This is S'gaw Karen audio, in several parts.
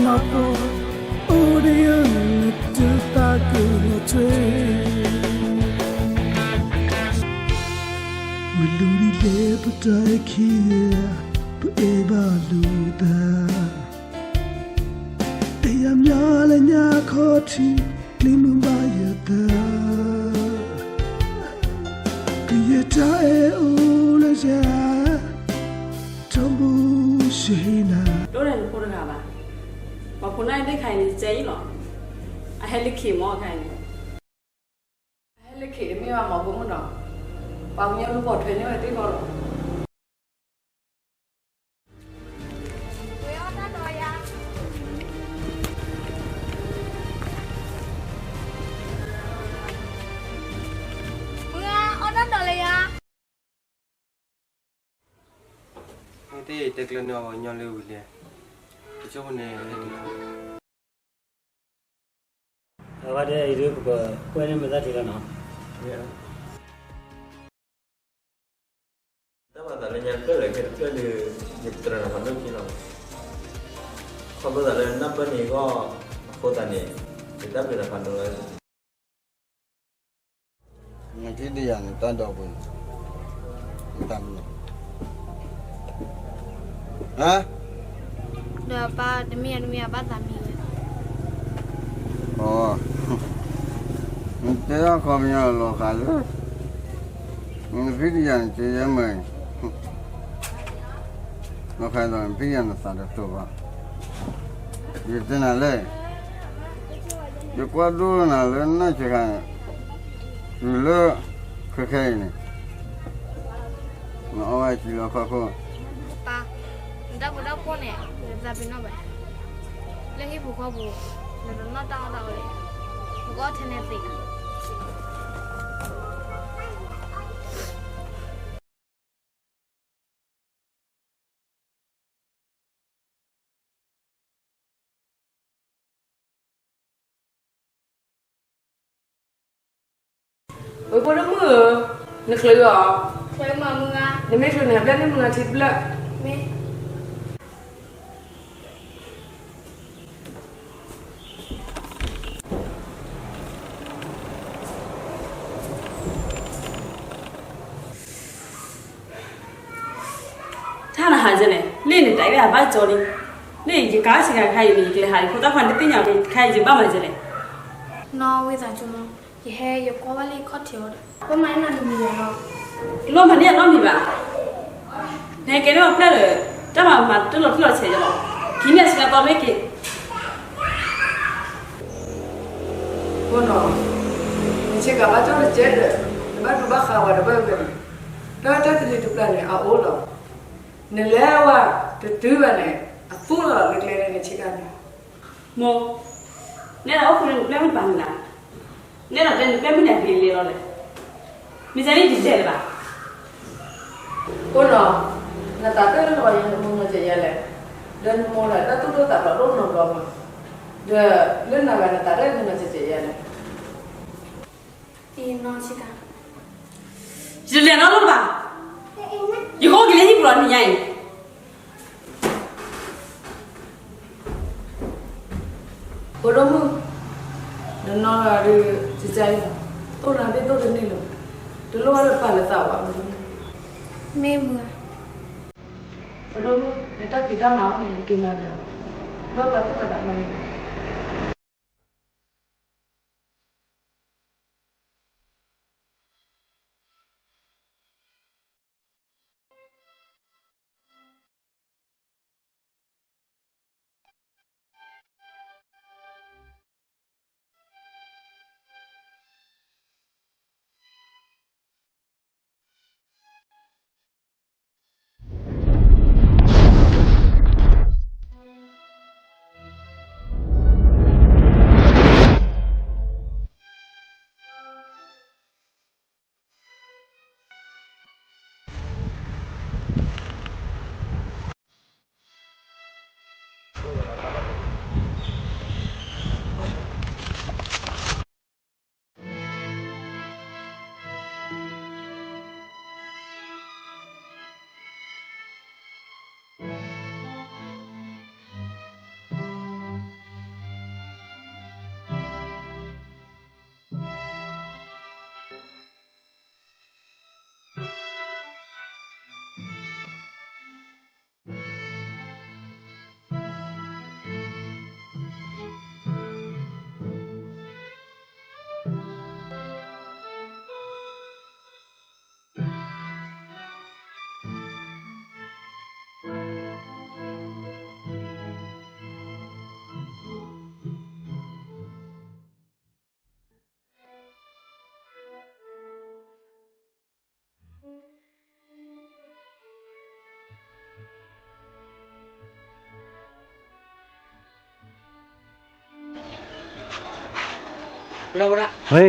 လီၤပှီၢ် အိၣ်ဒီးယၤ နတသးကလီၤထွဲ မ့ၢ်လူၤဒ်လဲၣ်ပတၢ်အခံဂၤ ပအဲၣ်ဘၣ်လိာ်သး အဲၣ်ယၤမးလၢညါခီထံး ကျ့မုၢ်ဘၣ်ယသး ကယဲၢ်တၢ်အဲၣ်အိၣ်လၢယၤ ထီဘိယဟ့ၣ်နၤ ဒိၣ်န့ၣ်နဖိတဂၤဘၣ်. ပှၤဖိနၢ်အံၤသ့ၣ်ခါအံၤန့ၣ် ကဲအံၤလီၤ. အဟဲလၢခံမးခါအံၤန့ၣ် အဟဲလၢခံတမ့ၢ်ဘၣ်မး ဖိမုၣ်နီၤ, ပှၤကညီလူၤပိာ်ထွဲန့ၢ်ဝဲသ့ၣ်ဃီလီၤ. မုၢ်ဂၤ အီၣ်တၢ်ဒီးလၢယၤ မ့ၢ်တတဲကျၢၤန့ၢ်အီၤပှၤကညီလၢဝံၤလဲၣ်, တဆိကမိၣ်န့ၣ် အဝဲဒၣ်အံၤဒ်ပကကွဲန့ၢ်မ့ၢ်သၣ်ထံလီၤနီၤ. တၢ်ဘၣ်သးလၢညါတဖျၢၣ်လၢခဲတဖျၢၣ်ဒီး ယတြၢၤနၤဖးဒိၣ်ခံလီၤ. ခီဖျိသးလၢနၢ်ပၢၢ်န့ၣ်အဂီၢ်အဃိသတးန့ၣ် ယတၢ်ဘျုးနၤဖးဒိၣ်လီၤ. နဖံးတယၤန့ၣ် တၢ်ဒီပုၢ်န့ၣ် နတၢ်မံၤ ဟါ ဒီးပၢ်တမ့ၢ်ယၤတမ့ၢ်ယၤဘၣ်သးမံဝဲ အိ နတဲဒၣ်ခီပညီလီၤဃးလၢ နဖံးတယၤန့ၣ် ကယဲၢ်မ့ၢ် လီၤဃးဒီးနဖံးယၤနသးတတိၤဘၣ်. ယတဲနၤလဲၣ်, ယကွၢ်ဒိၣ်နၤလၢနၢ်စှၤခါန့ၣ် တုၤလၢခဲခဲအံၤန့ၣ် နအီၣ်ဝဲစံလီၤခီခိၣ်. ပၢ်, နတၢ်ပှ့ၤတၢ်ဖှိၣ်န့ၣ် ယသးပ့ၤနီၣ်ဘၣ်, လၢဟံၣ်ပူၤဃီပူၤ နတနီၣ်တၢ်အီၣ်တၢ်အီလၢၤ, နကအီၣ်ထဲန့ၣ်သ့ ဝဲဖိဒိၣ်မုၣ်ဧၢ, နချုးအီၤ, နမ့ၢ်ချုးန့ၣ် ဘျၢၣ်န့ၢ်မုၢ်ဂၤထံတဘျၢၣ်, မ့ၢ် တၢ်နဟးကဲလဲၣ်, လၢန့ၣ်တၢ်အံၤဘၣ်ကၠီလံ, လၢယကါဆံးခါခါအံၤန့ၣ် ယကလဲၤဟးယဖိသၣ်ခွါတသ့ၣ်ညါဘၣ်ခါအံၤ ယဘၣ်မၤကဲလဲၣ်. နီၢ်ဝ့သးဆိကမိၣ်, ယဟဲယကွၢ်ဘၣ်လံခီၣ်ထံးအီၤဒီး ပမၤန့ၢ်နၤတမံၤယၤလီၤ. လီၤမၤန့ၢ်အလီၢ်မံၤဘၣ်, နဟဲကဲန့ၢ်အီၤဖျၢၣ်ဒီး တၢ်မၤမၤတလီၤတံၢ်လီၤဆဲးယလီၤ, ခံန့ၣ်အဆၢကတီၢ်မ့ၢ်က့ၤ ဖိနီၤ, နဆ့ကၤဘၣ်ကၠီတကဲးဒီး နဘၣ်ဒိဘၣ်ဃးဝဲဒီးဘၣ်ဝဲန့ၣ်, လၢတၢ်တလံၤတပျၢ်န့ၣ် အအိၣ်လီၤ. နလဲၤဝဲတတုၤဘၣ်န့ၣ် အသူၣ်လီၤလၢကျဲန့ၣ် နဆ့ကၤန့ၣ်. မိၢ်, နဲဒၣ်အိၣ်ဃုာ်န့ၣ် နပျဲၢ်မုၣ်တပၤန့ၣ်လီၤ, နဲဒၣ်တဲနပျဲၢ်မုၣ်န့ၣ် အဂ့ၤလဲၤလီၤလဲၣ်, မ့ၢ်စ့ၢ်န့ၣ်ဒ်လဲၣ်လၢၤဘၣ်. ဖိနီၤ, နသးတၢ်လီၤယၤ နမိၢ်နီၤကဲးယၤလဲၣ်, ဒီးနမိၢ်လၢတၢ်သူၣ်ဒိၣ်သးဖျိး ဒိၣ်နီၢ်ဘျီဘၣ်, ဒီးလၢနဂၤနသးတၢ်လီၤနီၤကဲးယၤလဲၣ်. ယတလဲၤနီတဘျီဘၣ်, ယကအိၣ်က့ၤလၢဟံၣ်ပူၤလီၤ နံၤညါအံၤ. ဖိဒိၣ်မုၣ်, နနီၢ်ဂၤဒုး ကကါအံၤလီၤ, သိၣ်နၤသ့ၣ်သိၣ်တန့ၢ်လၢၤ, တလိၣ်ဘၣ်လၢပာ်လၢသးဘၣ်. မ့ၢ်မုၢ်ဧါ. ဖိဒိၣ်မုၣ်, နတၢ်ဖံးတၢ်မၤအီၤန့ၣ် နက့ၤမၤဒီး, ဘၣ်ပာ်သူၣ်ပာ်သးမၤန့ၣ်. ဝဲဒၣ်, ဝဲ,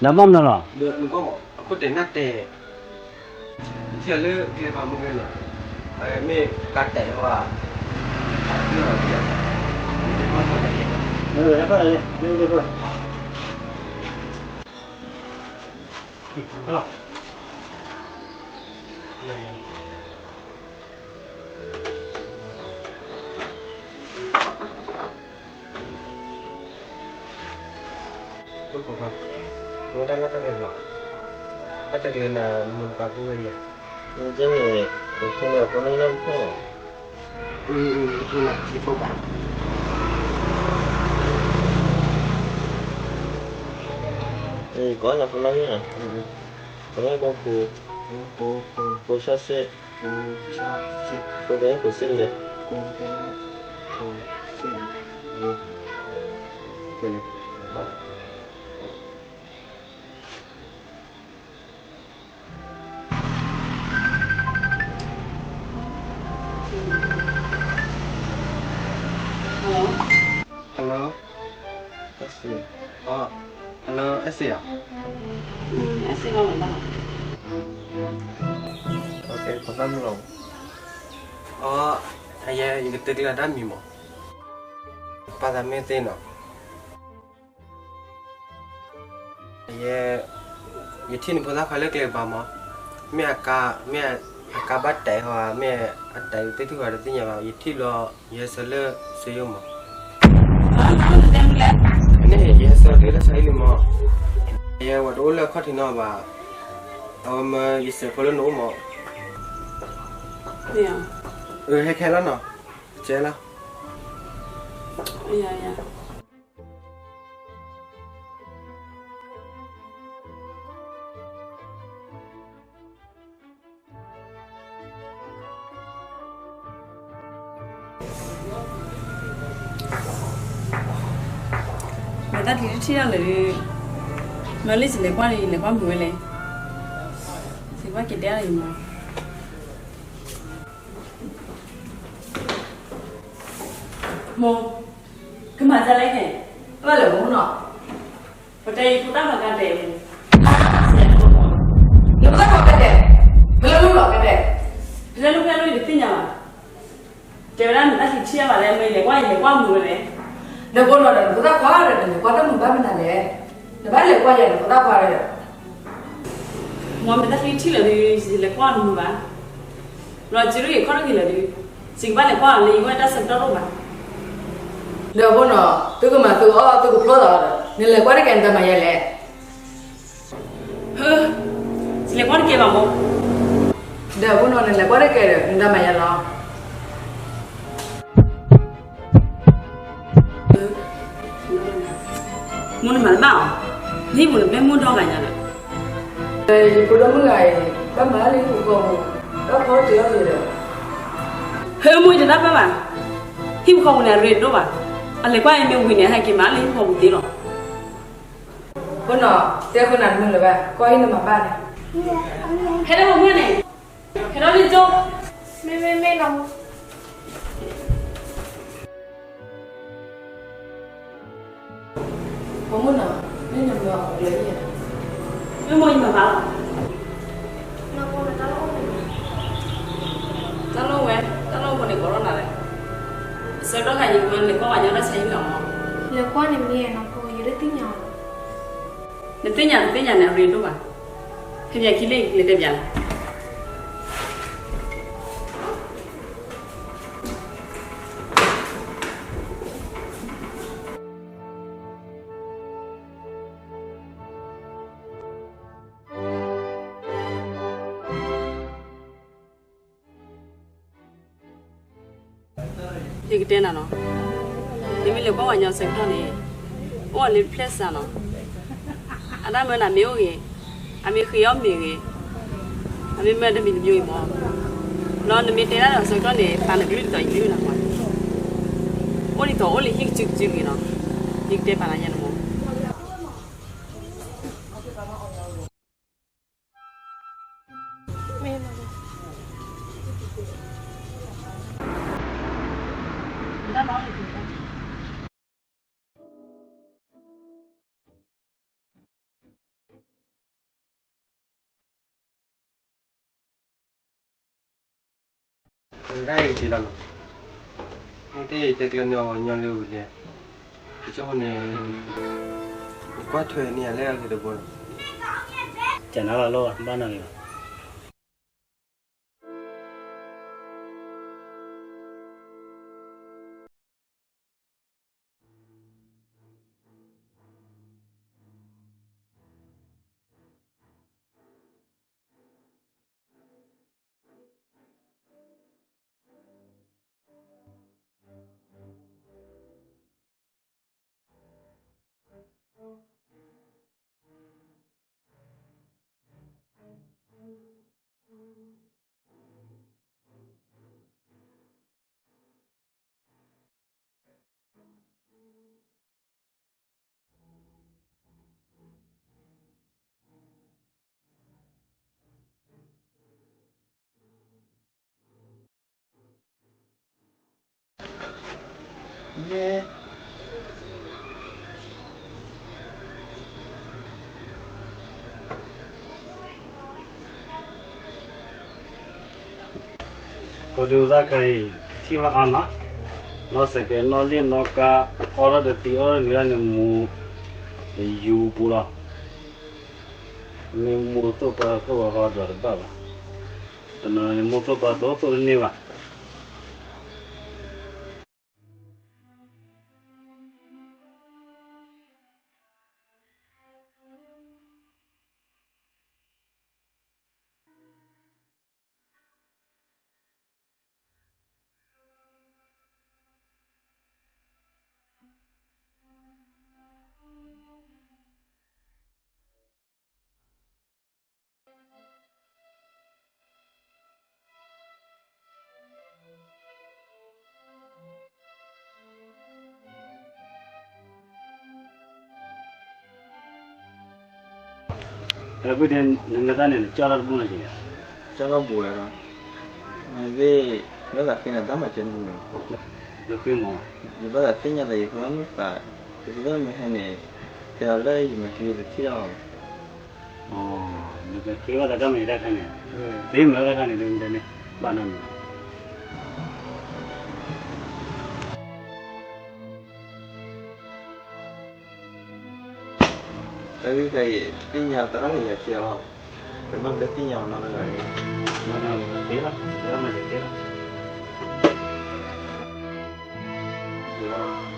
နဘၣ်မနုၤလီၤ, အခိၣ်တဲနၢ်တဲ, ထံၣ်လၢကျဲပာ်မူဝဲန့ၣ်, မ့ၢ်ကးတဲာ်ဝဲ, ဖိခွါ, နဝဲဒၣ်လၢတၢ်လဲၤလီၤ, တၢ်တကလုာ်နၤ မုၢ်ပာ်ကူဝဲယၤ, နကဲန့ၣ်, နဖိနၢ်ဖိလီၤ, နဖိနၢ်ဖိဘၣ်, ကိးနဖိလီၤ, ပမ့ၢ်ကိးဖိ, ဖိ, ဖိဆၢစ့ၢ်, ဖိဆၢစ့ၢ်, ဖိကဲဖိစ့ၢ်လဲၣ်, ဖိကဲဖိစ့ၢ်, Hello, Essie, အ Hello, Essie ဧါ, Essie လီၤ, အ ယကတဲကျၢၤတၢ်မံၤမး, ပာ်သးမ့ၢ်သ့နီၤ. ယ, ယထံၣ်နဖိသၣ်ခွါလၢကျဲကပၤမး, မ့ၢ်အကါ, မ့ၢ်အကါဘၣ်တဲာ်ဃီဧါ, မ့ၢ်အကါဘၣ်တဲာ်ဃီဧါ, မ့ၢ်အတဲာ်တသ့ၣ်ညါဘၣ်, ယထံၣ်ဘျီ, ယဟဲဆၢလၢစ့ယိၣ်မး, န့ၣ် ယဟဲဆၢတုၤလၢဆါဟံၣ်လံမး, ယဝဲတအိၣ်လၢအခီၣ်ထံးနီၤဘၣ်, အဝဲမၢယစဲးဖိလၢနအိၣ်မး, ဟဲခဲလီၤနီၤ, ကဲလီၤ. မ့ၢ်တၢ်တထံၣ်တၢ်လၢာ်ဒီး, မ့ၢ်လၢယလဲၤကွၢ်န့ၣ် ယလဲၤကွၢ်မုာ်ဝဲလဲၣ်, ယကွၢ်က့ၤတဲအီၤယမၤ မိၢ်, ကမၤဒ်လဲၣ်န့ၣ်, ဘၣ်လဲၤမူနီၤ, ပတဲယဖိသၣ်မၤကါတဲာ်, နဖိသၣ်မၤကါတဲာ်, ဖဲလဲၣ်လိၣ်လီၤကါတဲာ်, ဖဲလဲၣ်လိၣ်ဖဲလဲၣ်လိၣ်ယတသ့ၣ်ညါဘၣ်, တဲဝဲဒၣ်နတၢ်ထံၣ်ထံၣ်ဘၣ်လဲၣ်, မ့ၢ်လဲၤကွၢ်ယလဲၤကွၢ်မုာ်ဝဲလဲၣ်, နဘိနီၤဒီးနဖိသၣ်ခွါဒီး နလဲၤကွၢ်တၢ်မုာ်ဘၣ်မနုၤလဲၣ်, နဘၣ်လဲၤကွၢ်ယၤနဖိသၣ်ခွါဒီး မ့ၢ်မ့ၢ်တၢ်ထံၣ်ထံၣ်လၢာ်ဒီး ယလဲၤကွၢ်မုာ်ဘၣ်, လီၤစုရ့ၣ်ခီၣ်ထံးလၢာ်ဒီး, ယကဘၣ်လဲၤကွၢ်လၢယဝဲတၢ်ဆၢကတီၢ်တအိၣ်ဘၣ်, ဒီးအဃိနီၤ သုကမၤသုကအီၣ် သုကဖျီသးဒီး နလဲၤကွၢ်တကဲနတမၤယဲလဲၣ်, ဟၢ, ယလဲၤကွၢ်တကဲဘၣ်မိၢ်, ဒီးအဃိနီၤ နလဲၤကွၢ်တကဲဒီး နတမၤယဲလီၤ. မိၢ်နမၤတဘၣ်အီၤ, နဟံၣ်ပူၤန့ၣ် ပျဲမုၢ်ဒီဂၤညါဒီး, ယဖိဒီမုၣ်ဂၤအံၤ ဘၣ်မၤလၢဟံၣ်ပူၤဃီပူၤ, တၢ်ဖီတ့ၢ်အီၣ်တ့ၢ်ဒီး, ဟဲမိၢ်ယတဘၣ်ဘၣ်, ဟံၣ်ပူၤဃီပူၤန့ၣ် အရ့ဒိၣ်ဘၣ်, အလဲၤကွၢ်အံၤမ့ၢ်ဝံၤန့ၣ် ဟဲက့ၤမၤလၢဟံၣ်ပူၤဃီပူၤသ့လီၤ. ဖိနီၤ, တဲဃုာ်နၤတမုာ်လၢၤဘၣ်, ကွၢ်ဟံၣ်နမၤဘၣ်န့ၣ်, ဟဲဒၣ်မိၢ်မုၣ်န့ၣ်, ဟဲဒၣ်လံကၠိ, မ့မ့မ့ၢ်နီၤ ဖိမုၣ်နီၤ, မ့ၢ်နမၤအီၤလၢယဲ, မ့ၢ်မိၢ်ယမၤဘၣ်လီၤ, တၢ်လီၢ်ဝဲ, တၢ်လီၢ်ဖိန့ၣ် ကိးထီၣ်နၤလဲၣ်, ဆၢကတီၢ်ခါအံၤ လဲၤကွၢ်ပှၤညီတၢ်ဆါဟံၣ်လီၤမး, လဲၤကွၢ်န့ၣ်မ့ၢ်နီၤဖိ ယတသ့ၣ်ညါ, နသ့ၣ်ညါတသ့ၣ်ညါန့ၣ် အရ့ဒိၣ်ဘၣ်, ဖဲပှၤခံလံ လဲၤတဲပှၤလီၤ. ယကတဲနၤနီၤ, နမ့ၢ်လဲၤကွၢ်ပှၤညီဆၢကတီၢ်န့ၣ်, အိၣ်အီၤလၢဖျဲၣ်စးနီၤ, အတၢ်မၢနၤမ့ၢ်အိၣ်ဂ့ၤ, အမ့ၢ်ဃ့အီၣ်မ့ၢ်ဂ့ၤ, အမ့ၢ်မၢတမံၤတမံၤအံၤမး, ဒီးနမ့ၢ်တဲဒၣ်ဒီးဆၢကတီၢ်န့ၣ် သးနကလုၢ်တတီၤယကလုၢ်နၤမး, အိၣ်ဒ်သိးအိၣ်လၢဟံၣ်ကစုကစုဂ့ၤနီၤ, ယကတဲပာ်နၤယဲန့ၣ်မး. မ့ၢ် တၢ်အံၤကသ့လီၤနီၤ, မ့ၢ်တတဲကျၢၤန့ၢ်အီၤညီလၢဝံၤလဲၣ်, ကၠီန့ၣ်, ကွၢ်ထွဲန့ၢ်ယၤလၢအဂ့ၤတဘိလီၤ, ကနၣ်လီၤလီၤ ဘၣ်နၤလီၤ. ကီၢ်ဒုးသးခါအံၤ ထံၣ်ဘၣ်အါမး, နီၢ်စဲးကဲး နီၢ်လ့ၣ်နီၢ်ကါ, အီၣ်ထီၣ်တသံအီၣ်ထီၣ်တနံၤဒၣ်န့ၣ် မူၤ, ယူၤပူၤလီၤ, မ့ၢ်မူၤသိၣ်ပှၢ်သိၣ်ဝဲဃီဒီးတဘၣ်ဘၣ်, တနီၤန့ၣ်မူၤသိၣ်ပှၢ်သိၣ်သိၣ်တန့ၢ်ဘၣ်. ဖုဒဲး နမ့ၢ်သးန့ၣ် နကၠီထီၣ်တဘူၣ်လၢၤ, ကၠီထီၣ်ဘူးလၢၤလီၤ, မ့ၢ်သ့ၣ်, ဘၣ်သးဃ့နၤတၢ်မၤစၢၤတဘူၣ်န့ၣ်, လၢဃ့မး, ယဘၣ်သးသ့ၣ်ညါသးယဖုမုၢ်သး, ယဖုမုၢ်မ့ၢ်ဟဲန့ၣ်, တဲအီၤလၢယမၤစၢၤတထံၣ်လီၤ. နကဃ့ဘၣ်သးတၢ်မၤစၢၤတၢ်ခါန့ၣ်, သ့မၤဝဲတၢ်ခါန့ၣ် ဒ်န့ၣ်, ဘၣ်နီၢ်မံၤ တၢ်ဂ့ၢ်တခါအံၤ သ့ၣ်ညါသရၣ်န့ၣ်ယၤကဲလီၤ, ပမ့ၢ်တသ့ၣ်ညါအီၤနီတဂၤန့ၣ်, မၤနီၢ်မံၤတကဲလီၤ, သရၣ်မံၤတကဲလီၤ. သရၣ်,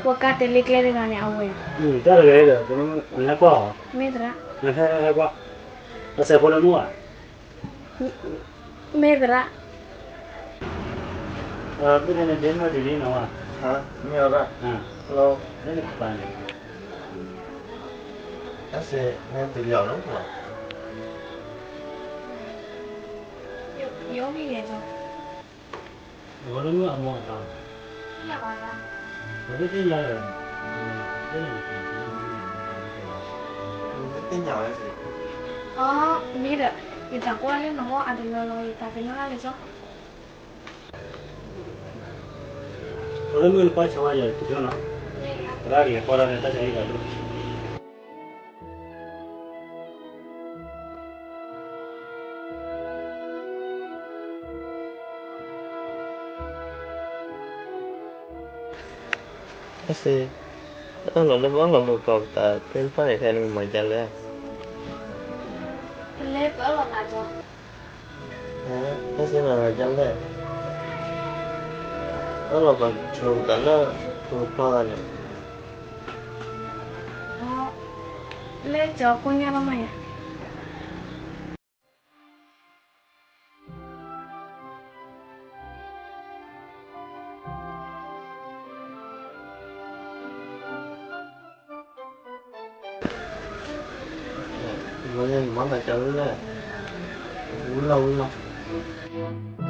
ပှၤကါတဲလ့ကျဲတဂၤန့ၣ် အဝဲ, တၢ်တဂၤဒီး နဟဲကွၢ်အီၤ, မ့ၢ်သရၣ်, နဟဲကွၢ်, အစဲးဖိလၢမုၢ်ဧါ, မ့ၢ်သရၣ်, မ့ၢ်သရၣ်, မ့ၢ်အီၤ, လၢနပၢ်န့ၣ်, အစဲး, မ့ၢ်တလီၤလီၤ, ယိမ့ၢ်ဂ့ၤလီၤ. အဝဲလၢမုၢ်အမိၢ်အပၢ်, ပသ့ၣ်ညါလၢ, သ့ၣ်ညါဝဲ, မ့ၢ်ဒီး, ယတၢ်ကွၢ်လၢနဂီၢ်အတလီၤလီၤ ယတၢ်ကညီၤလၢကၠီ အဝဲလၢမုၢ်နကွၢ်ဆၢဝါယၤတကၠီနီၤ, သရၣ်ကလဲၤကွၢ်တၢ်လၢတၢ်ဆါဟံၣ်ဒီး အစ့, အၢၣ်လီၤလၢပအၢၣ်လီၤလိာ်ကီးပသးသ့ၣ်တဖၣ်န့ၣ် ခဲအံၤနမၤဒ်လဲၣ်, လဲၤပအၢၣ်လီၤသးကီး, အၢၣ်လီၤသးဒ်လဲၣ်, အၢၣ်လီၤပှၤဆိးသးလၢပကဖျီသးန့ၣ်, လၢကၠီကိးညါလီၤမးယၤ မၤသးကၠီလၢလဲၣ်, ဝံၤလီၤဝံၤလီၤ.